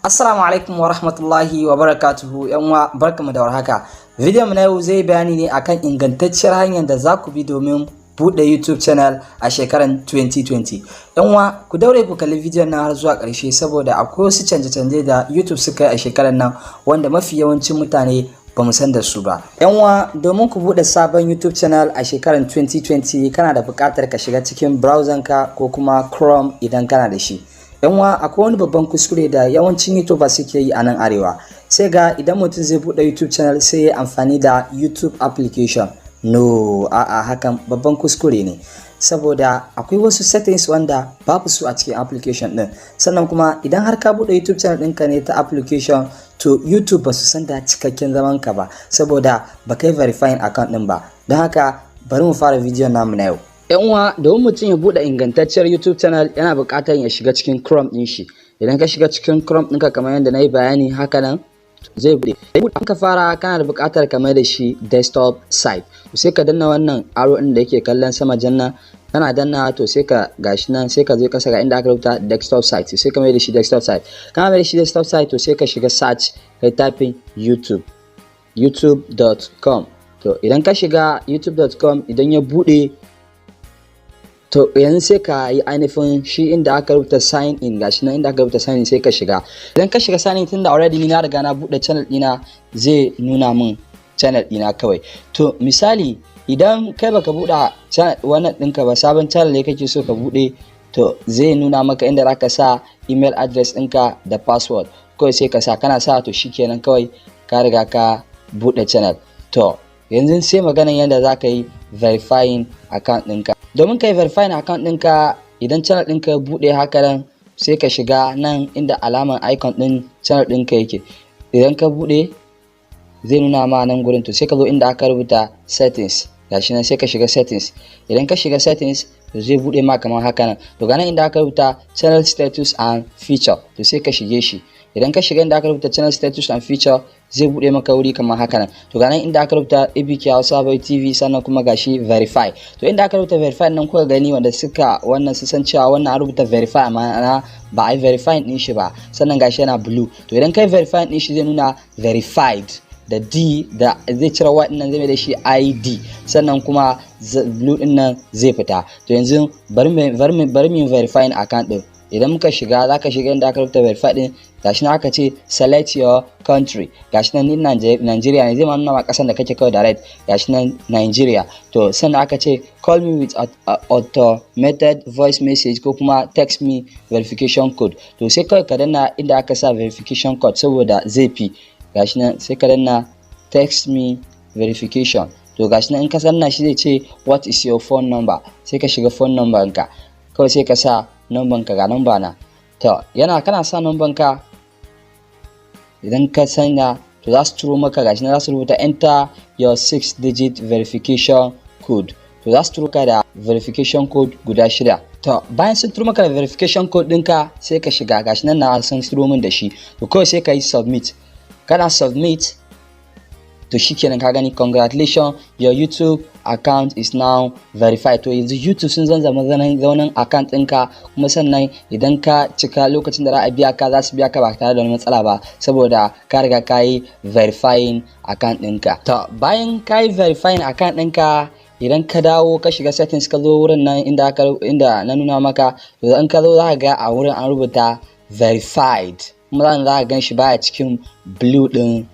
Assalamu alaikum wa rahmatullahi wa barakatuhu. Yan uwa, barkamu da warhaka. Bidiyon mu na yau zai bayani ne akan ingantacciyar hanyar da za ku bi domin buɗe YouTube channel a shekarar 2020. Yan uwa, ku daure ku kalli bidiyon nan har zuwa ƙarshe, saboda akwai wasu canje-canje da YouTube suka yi a shekarar nan wanda mafi yawancin mutane ba mu san da su ba. Yan uwa, domin ku buɗe sabon YouTube channel a shekarar 2020, kana da buƙatar ka shiga cikin browser ka ko kuma Chrome idan kana da shi. Yan uwa, akwai wani babban kuskure da yawancin YouTubers suke yi a nan arewa. Sai ga idan mutum zai buɗe YouTube channel, sai ya amfani da YouTube application. No, a'a, hakan babban kuskure ne. Saboda akwai wasu settings wanda babu su a cikin application ɗin. Sannan kuma idan har ka buɗe YouTube channel ɗinka ne ta application, to YouTube ba su san da cikakken zaman ka ba, saboda ba kai verifying account ɗin ba. Don haka bari mu fara bidiyon namu na yau. Yan uwa, domin mutum ya buɗe ingantacciyar YouTube channel, yana buƙatar ya shiga cikin Chrome ɗin shi. Idan ka shiga cikin Chrome ɗinka kamar yadda na yi bayani haka nan, zai buɗe. Idan ka fara, kana da buƙatar ka mai da shi desktop site. Sai ka danna wannan arrow ɗin da yake kallon sama janna. Kana danna, to sai ka gashi nan, sai ka zo kasa, ga inda aka rubuta desktop site, sai ka mai da shi desktop site. Kana mai da shi desktop site, to sai ka shiga search, kai typing YouTube, youtube.com. To idan ka shiga youtube.com, idan ya buɗe, to yanzu sai ka yi ainihin shi inda aka rubuta sign in. Gashi nan inda aka rubuta sign in, sai ka shiga. Idan ka shiga sign in, tunda already ni na riga na buɗe channel ɗina, zai nuna min channel ɗina kawai. To misali, idan kai baka buɗe wannan ɗinka ba, sabon channel ne kake so ka buɗe, to zai nuna maka inda zaka sa email address ɗinka da password. Kawai sai ka sa. Kana sa, to shikenan, kawai ka riga ka buɗe channel. To yanzu sai maganan yadda za ka yi verifying account ɗinka. Domin ka yi verifying account ɗinka, idan channel ɗinka ya buɗe haka nan, sai ka shiga nan inda alaman icon ɗin channel ɗinka yake. Idan ka buɗe, zai nuna ma nan gurin. To sai ka zo inda aka rubuta settings, gashi nan, sai ka shiga settings. Idan ka shiga settings, to zai buɗe ma kamar haka nan. To ga nan inda aka rubuta channel status and feature, to sai ka shige shi. Idan ka shiga inda aka rubuta channel status and feature, zai buɗe maka wuri kamar haka nan. To ga nan inda aka rubuta ABK Hausa Boy TV, sannan kuma gashi verify. To inda aka rubuta verify nan, kuka gani, wanda suka wannan su san cewa wannan an rubuta verify amma ba a yi verify din shi ba, sannan gashi yana blue. To idan kai verify din shi, zai nuna verified da D, da zai cire Y din nan, zai mai da shi ID, sannan kuma blue din nan zai fita. To yanzu bari mu verifying account din. Idan muka shiga, za ka shiga inda aka rubuta verify din. Gashi nan aka ce select your country. Gashi nan ni Nigeria ne, zai ma nuna ma kasan da kake kawai direct. Gashi nan Nigeria. To sannan aka ce call me with automated voice message ko kuma text me verification code. To sai kawai ka danna inda aka sa verification code, saboda zai fi. Gashi nan, sai ka danna text me verification. To gashi nan, in ka sanna shi, zai ce "What is your phone number?" Sai ka shiga phone number ka kawai, sai ka sa number ka. Ga number na. To yana kana sa number ka, idan ka sanya, to za su turo maka. Gashi nan za su rubuta "Enter your 6 digit verification code". To za su turo ka da verification code guda shida. To bayan sun turo maka da verification code ɗinka, sai ka shiga. Gashi nan na sun turo min da shi. To kawai sai ka yi submit. Kana submit, to shikenan, ka gani, "Congratulations, your YouTube account is now verified." To yanzu YouTube sun zama zaunan account ɗinka. Kuma sannan idan ka cika lokacin da za a biya ka, za su biya ka ba tare da wani matsala ba, saboda ka riga ka yi verifying account ɗinka. To bayan ka yi verifying account ɗinka, idan ka dawo ka shiga settings, ka zo wurin nan inda na nuna maka, to in ka zo, za ka ga a wurin an rubuta verified, kuma za ka gan shi baya cikin blue din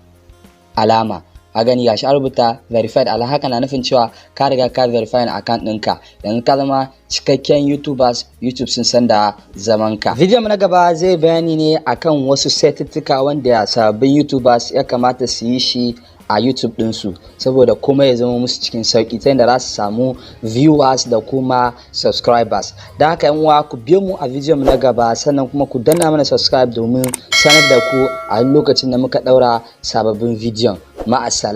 alama. A gani, gashi an rubuta verified. Ala haka na nufin cewa ka riga ka verify account ɗinka, yanzu ka zama cikakken YouTubers, YouTube sun san da zaman ka. Video mu na gaba zai bayani ne akan wasu setuttuka wanda sababbin YouTubers ya kamata su yi shi a YouTube ɗinsu, saboda kuma ya zama musu cikin sauƙi ta yadda za su samu viewers da kuma subscribers. Don haka yan uwa, ku biyo mu a video mu na gaba, sannan kuma ku danna mana subscribe domin sanar da ku a lokacin da muka ɗaura sababbin bidiyon. Ma'assalam.